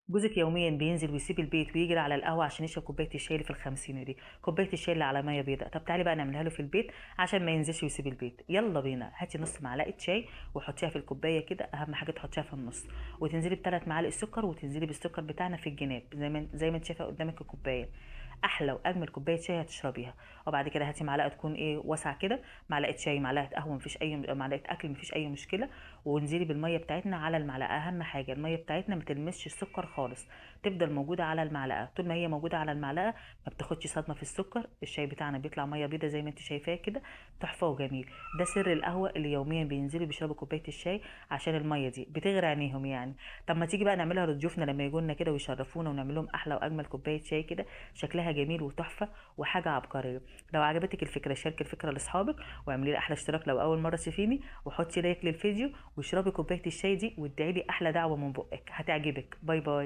جوزك يوميا بينزل ويسيب البيت ويجري على القهوة عشان يشرب كوباية الشاي اللي في الخمسينه دي، كوباية الشاي اللي على مية بيضاء. طب تعالي بقى نعملها له في البيت عشان ما ينزلش ويسيب البيت. يلا بينا، هاتي نص معلقه شاي وحطيها في الكوباية كده، اهم حاجة تحطيها في النص، وتنزلي ب3 معالق سكر، وتنزلي بالسكر بتاعنا في الجناب زي ما انت شايفه قدامك الكوباية. احلى واجمل كوباية شاي هتشربيها. وبعد كده هاتي معلقه تكون ايه واسعة كده، معلقه شاي، معلقه قهوة، مفيش اي معلقه اكل، مفيش اي مشكلة. وانزلي بالمية بتاعتنا على المعلقة، اهم حاجة المية بتاعتنا ما تلمسش السكر خالص، تفضل موجودة على المعلقة. طول ما هي موجودة على المعلقة ما بتاخدش صدمة في السكر، الشاي بتاعنا بيطلع مية بيضة زي ما انت شايفاه كده، تحفة وجميل. ده سر القهوة اللي يوميا بينزلوا بيشربوا كوباية الشاي عشان المية دي بتغري عينيهم يعني. طب ما تيجي بقى نعملها لضيوفنا لما يجوا لنا كده ويشرفونا، ونعمل لهم احلى واجمل كوباية شاي كده شكلها جميل وتحفه وحاجه عبقرية. لو عجبتك الفكرة شاركي الفكرة لاصحابك، واعملي لي احلى اشتراك لو اول مرة تشوفيني، وحطي like للفيديو، واشربي كوباية الشاي دي وادعي لي احلى دعوه من بقك، هتعجبك. bye bye.